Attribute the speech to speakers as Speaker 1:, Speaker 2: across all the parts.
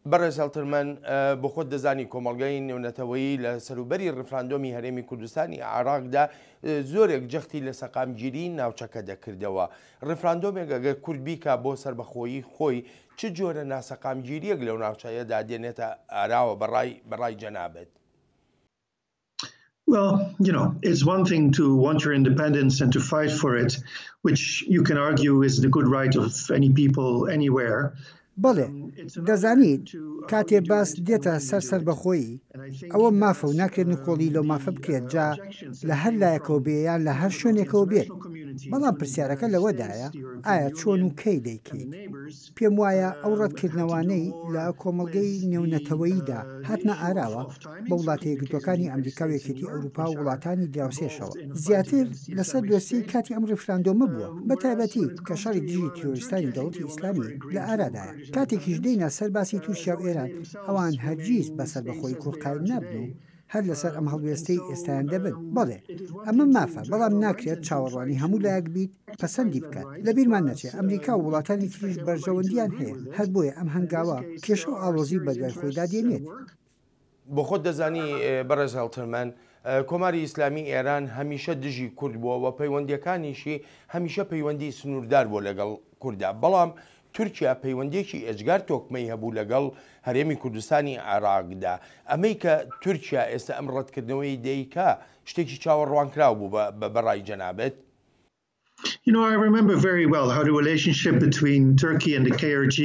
Speaker 1: بەڕێز هەڵترمەن، بۆ خۆت دەزانی کۆمەڵگەی نێونەتەوەیی لە سەروبەری ڕیفراندۆمی هەرێمی کوردستانی عێراقدا زۆرێک جەختی لە سەقامگیریی ناوچەکە دەکردەوە. ڕیفراندۆمێک ئەگەر کورد بیکا بۆ سەربەخۆیی خۆی چ جۆرە ناسەقامگیرییەک لەو ناوچەیەدا دێنێتە ئاراوە بە ڕای جەنابت؟
Speaker 2: Well, you know, it's one thing to want your independence and to fight for it, which you can argue is the good right of any people anywhere.
Speaker 3: بەڵێ، دەزانیت کاتێ باس دێتە سەر سەربەخۆیی، ئەوە مافە و ناکرێت نکۆڵی لەو مافە بکرێت جا لە هەر لایەکەوە بێ یان لە هەر شوێنێکەوە بێت. بەڵام پرسیارەکە لەوەدایە ئایا چۆن و کەی دەیکەیت؟ پێم وایە ئەو ڕەتکردنەوانەی لە کۆمەڵگەی نێونەتەوەییدا هاتنە ئاراوە، بە وڵاتە یەکگرتووەکانی ئەمریکا و یەکێتی ئەوروپا و وڵاتانی دراوسێشەوە، زیاتر لەسەر دۆسیەی کاتی ئەم ڕیفراندۆمە بووە، بە تایبەتی کە شەڕی دژی تیرۆریستانی دەوڵەتی ئیسلامی لە ئارادایە. کاتێکیش دێینە سەر باسی تورکیا و ئێران، ئەوان هەرگیز بە سەربەخۆیی کورد قایل نابن و هەر لەسەر ئەم هەڵوێستەی ئێستایان دەبن. بەڵێ، ئەمە مافە، بەڵام ناکرێت چاوەڕوانی هەموو لایەک بیت پەسەندی بکات. لەبیرمان نەچێت ئەمریکا و وڵاتانی تریش بەرژەوەندییان هەیە، هەر بۆیە ئەم هەنگاوە کێشە و ئاڵۆزی بەدوای خۆیدا دێنێت.
Speaker 1: بۆخۆت دەزانی بەڕێز هێڵترمەن، کۆماری ئیسلامی ئێران هەمیشە دژی کورد بووە و پەیوەندییەکانیشی هەمیشە پەیوەندی سنووردار بووە لەگەڵ کوردا، بەڵام تورکیا پەیوەندییەکی ئێجگار تۆکمەی هەبوو لەگەڵ هەرێمی کوردستانی عێراقدا. ئەمەی کە تورکیا ئێستا ئەم ڕەتکردنەوەی دەیکا شتێکی چاوەڕوانکراو بوو بە ڕای جەنابت؟
Speaker 2: You know, I remember very well how the relationship between Turkey and the KRG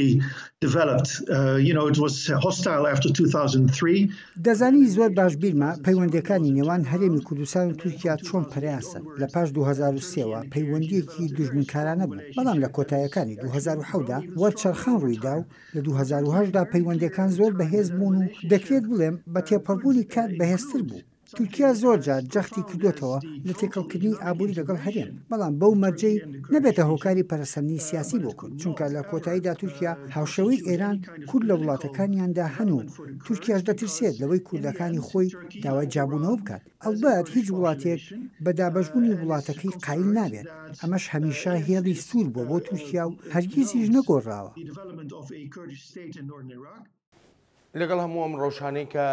Speaker 2: developed. Uh, you know, it was hostile after 2003.
Speaker 3: دەزانی زۆر باش بیرمە پەیوەندیەکانی نێوان هەرێمی کوردستان و تورکیا چۆن پەرەیان سەند، لە پاش 2003 وە پەیوەندیەکی دوژمنکارانە بوو، بەڵام لە کۆتایەکانی 2007 دا وەرچەرخان ڕوویدا و لە 2008 دا پەیوەندیەکان زۆر بەهێز بوون و دەکرێت بڵێم بە تێپەڕبوونی کات بەهێزتر بوو. تورکیا زۆر جار جەختی کردۆتەوە لە تێکەڵکردنی ئابووری لەگەڵ هەرێم، بەڵام بەو مەرجەی نەبێتە هۆکاری پەرەسەندنی سیاسی بۆ کورد، چونکە لە کۆتاییدا تورکیا هاوشێوەی ئێران کورد لە وڵاتەکانیاندا هەن و تورکیاش دەترسێت لەوەی کوردەکانی خۆی داوای جیابوونەوە بکات. ئەڵبەت هیچ وڵاتێک بە دابەشبوونی وڵاتەکەی قایل نابێت، ئەمەش هەمیشە هێڵی سوور بووە بۆ تورکیا و هەرگیزیش نەگۆڕراوە.
Speaker 1: لەگەڵ هەموو ئەم ڕەوشانەی کە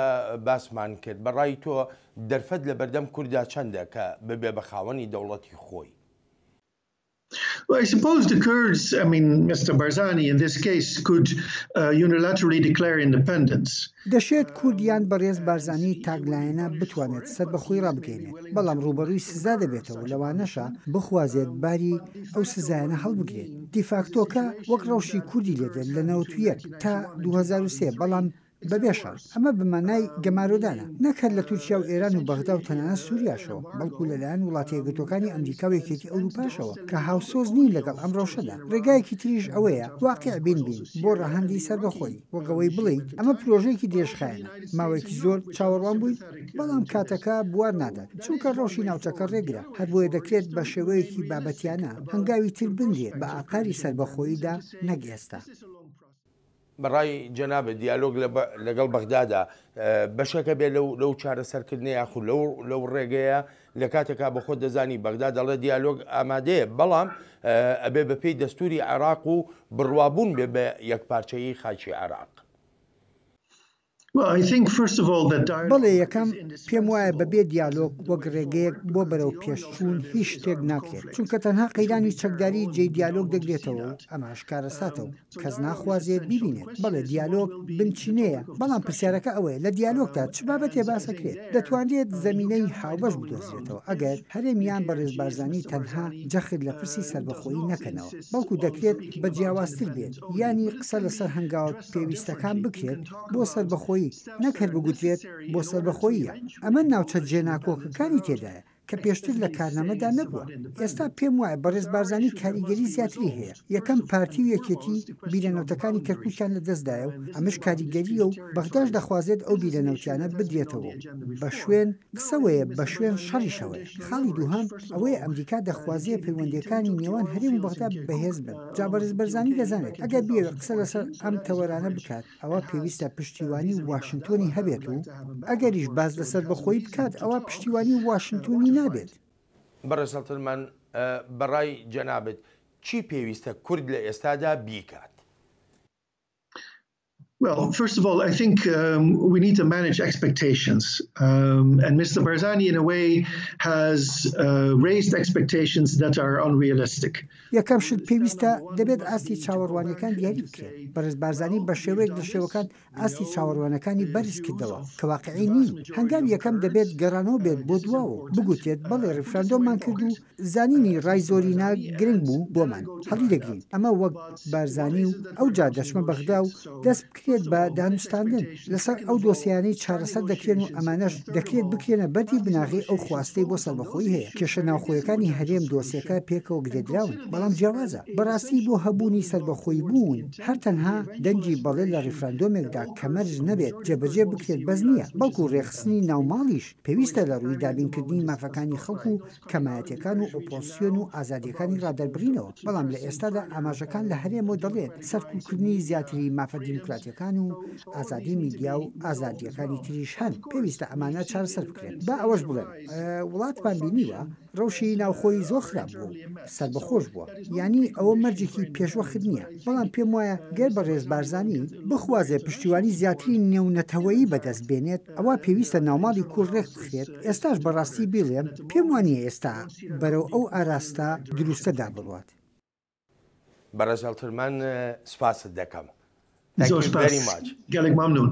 Speaker 1: باسمان کرد، بە ڕای تۆ دەرفەت لە بەردەم کورددا چەندە کە ببێ بە خاوەنی دەوڵەتی خۆی؟
Speaker 2: Well, I suppose the Kurds, I mean, Mr. Barzani in this case, could uh, unilaterally declare independence.
Speaker 3: دەشێت کورد یان بەڕێز بارزانی تاکلایەنە بتوانێت سەربەخۆی ڕابگەیەنێت، بەڵام ڕووبەڕووی سزا دەبێتەوە و لەوانەشە بخوازێت باری ئەو سزایانە هەڵبگرێت. دیفاکتۆکە وەک ڕەوشی کوردی لێدێت لە 91 تا 2003، بەڵام بەبێ شەڕ. ئەمە بە مانای گەمارۆدانە، نەک هەر لە تورکیا و ئێران و بەغدا و تەنانەت سوریاشەوە، بەڵکو لەلایەن وڵاتە یەکگرتووەکانی ئەمریکا و یەکێتی ئەوروپاشەوە کە هاوسۆز نین لەگەڵ ئەم ڕەوشەدا. ڕێگایەکی تریش ئەوەیە واقیع بین بین بۆ ڕەهەندی سەربەخۆیی، وەک ئەوەی بڵێیت ئەمە پرۆژەیەکی درێژخایەنە، ماوەیەکی زۆر چاوەڕوان بووین، بەڵام کاتەکە بوار نادات، چونکە ڕەوشی ناوچەکە ڕێگرە، هەر بۆیە دەکرێت بە شێوەیەکی بابەتیانە هەنگاوی تر بنرێت بە ئاقاری سەربەخۆییدا نەک ئێستا.
Speaker 1: بە ڕای جەنابت دیالۆگ لەگەڵ بەغدادا بەشێکە بێ لەو چارەسەرکردنە یاخود لەو ڕێگەیە لە کاتێکا بە خۆت دەزانی بەغدا دەڵێ دیالۆگ ئامادەیە بەڵام ئەبێ بەپێی دەستوری عێراق و بڕوابوون بێ بە یەکپارچەیی خاکی عێراق.
Speaker 3: بەڵێ یەکەم، پێم وایە بەبێ دیالۆگ وەک ڕێگەیەک بۆ بەرەوپێشچوون هیچ شتێک ناکرێت، چونکە تەنها قەیرانی چەکداری جێی دیالۆگ دەگرێتەوە و ئەمەش کارەساتە و کەس ناخوازێت بیبینێت. بەڵێ دیالۆگ بنچینەیە، بەڵام پرسیارەکە ئەوەیە لە دیالۆگدا چ بابەتێ باسەکرێت؟ دەتوانرێت زەمینەی هاوبەش بدۆزرێتەوە ئەگەر هەرێم یان بەڕێز بارزانی تەنها جەخت لە پرسی سەربەخۆیی نەکەنەوە، بەڵکو دەکرێت بە جیاوازتر بێت، یانی قسە لەسەر هەنگاوە پێویستەکان بکرێت بۆ سەربەخۆیی، نەک هەر بگوترێت بۆ سەربەخۆییە. ئەمە ناوچە جێناکۆکەکانی تێدایە کە پێشتر لە کارنامەدا نەبووە. ئێستا پێم وایە بەڕێز بارزانی کاریگەری زیاتری هەیە. یەکەم پارتی و یەکێتی بیرە نەوتەکانی کەرکوکیان لەدەستدایە و ئەمەش کاریگەرییە و بەغداش دەخوازێت ئەو بیرە نەوتیانە بدرێتەوە و بە شوێن قسەوەیە بە شوێن شەڕیشەوەیە. خاڵی دووهەم ئەوەیە ئەمریکا دەخوازێ پەیوەندییەکانی نێوان هەرێم و بەغدا بەهێز بن. جا بەڕێز بەرزانی دەزانێت ئەگەر بیەوێت قسە لەسەر ئەم تەوەرانە بکات ئەوا پێویستە پشتیوانی واشنتۆنی هەبێت و ئەگەریش باس لە سەربەخۆیی بکات ئەوا پشتیوانی واشنتۆنی نابێت.
Speaker 1: بەڕێز هەڵترمان بەڕای جەنابت چی پێویستە کورد لە ئێستادا بیکات؟
Speaker 2: Well, first of all, I think um, we need to manage expectations. Um, and Mr. Barzani, in a way, has uh, raised expectations that are unrealistic.
Speaker 3: یەکەم شت پێویستە دەبێت ئاستی چاوەڕوانیەکان دیاری بکرێت. بەڕێز بارزانی بە شێوەیەک لە شێوەکان ئاستی چاوەڕوانەکانی بەرز کردەوە کە واقعی نین. هەنگاوی یەکەم دەبێت گەڕانەوە بێت بۆ دواوە و بگوترێت بەڵێ ڕیفراندۆممان کرد و زانینی ڕای زۆرینە گرنگ بوو بۆمان، هەڵیدەگرین ئەمە وەک بارزانی و ئەوجا دەچمە بەغدا و دەست بکرێت بە دانوستاندن لەسەر ئەو دۆسیانەی چارەسەر دەکرێن و ئەمانەش دەکرێت بکرێنە بەردی بناغەی ئەو خواستەی بۆ سەربەخۆیی هەیە. کێشە ناوخۆیەکانی هەرێم دۆسیەکە پێکەوە گرێدراون، بەڵام جیاوازە. بەڕاستی بۆ هەبوونی سەربەخۆیی بوون هەر تەنها دەنگی بەڵێ لە ڕیفراندۆمێکدا کە مەرج نەبێت جێبەجێ بکرێت بەس نییە، بەڵکو ڕێکخستنی ناوماڵیش پێویستە لە ڕووی دابینکردنی مافەکانی خەڵک و کەمایەتیەکان و ئۆپۆزسیۆن و ئازادیەکانی ڕادەربڕینەوە، بەڵام لە ئێستادا ئاماژەکان لە هەرێمەوە دەڵێن سەرکوتکردنی زیاتری مافە دیموکراتیەکان و ئازادی میدیا و ئازادیەکانی تریش هەن، پێویستە ئەمانە چارەسەر بکرێن. با ئەوەش بڵێم وڵاتمان بینیوە ڕەوشی ناوخۆی زۆر خراپ بووە و سەربەخۆش بووە، یانی ئەوە مەرجێکی پێشوەخت نییە، بەڵام پێموایە گەر بەڕێز بارزانی بخوازێت پشتیوانی زیاتری نێونەتەوەیی بەدەست بێنێت ئەوا پێویستە ناوماڵی کورد ڕێکبخرێت، ئێستاش بەڕاستی بیڵێم پێم وانییە ئێستا بەرەو ئەو ئاراستە دروستەدا بڕوات.
Speaker 1: بەڕێز هەڵترمان سپاست دەکەم.
Speaker 2: زۆر سپاس، گەلێک مەمنوون.